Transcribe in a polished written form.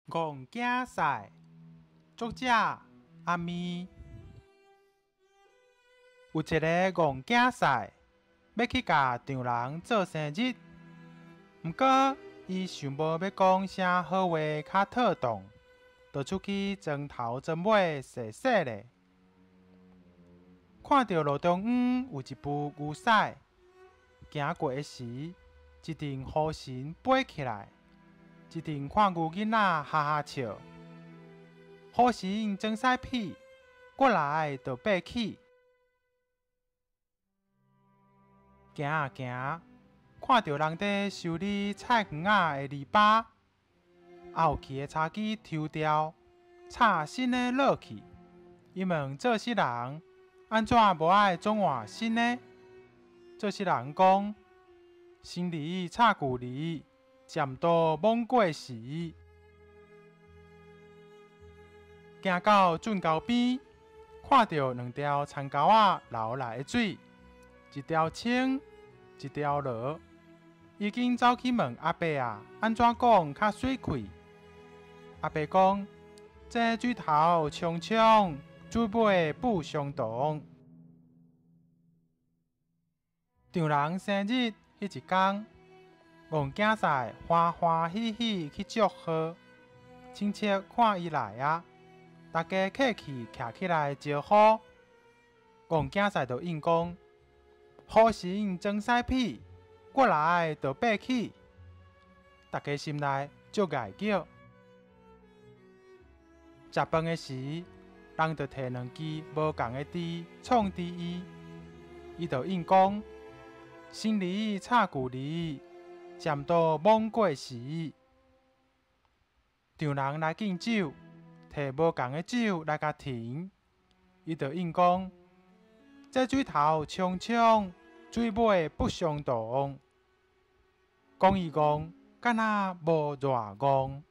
戇囝婿，作者阿咪。有一个戇囝婿欲去共丈人做生日，毋過伊想無欲講啥好話較妥當，就出去裝頭裝尾踅踅咧。看著路中央有一浡牛屎，行過的時，一陣雨神飛起來。一陣看牛囡仔哈哈笑，雨神裝屎屁，過來就爬起。行啊行，看著人佇修理菜園仔的籬笆，後期的柴枝抽掉，插新的落去。伊問做穡人，按怎無愛總換新的？做穡人講：新籬插舊籬。漸度罔過時，行到圳溝邊，看著兩條田溝仔流來的水，一條清，一條濁。伊緊走去問阿伯啊，按怎講較媠氣？阿伯講：這水頭沖沖，水尾不相同。丈人生日彼一工。戇囝婿歡歡喜喜去祝賀，親戚看伊來啊，大家客氣徛起來招呼。戇囝婿就應講：雨神裝屎屁，過來就爬起。大家心內足礙叫。食飯的時，人就提兩支無仝的豬創佇伊，伊就應講：新籬插舊籬。漸度罔過時，丈人來敬酒，提無仝的酒來共呈，伊就應講：這水頭沖沖，水尾不相同。講伊戇，敢若無偌戇。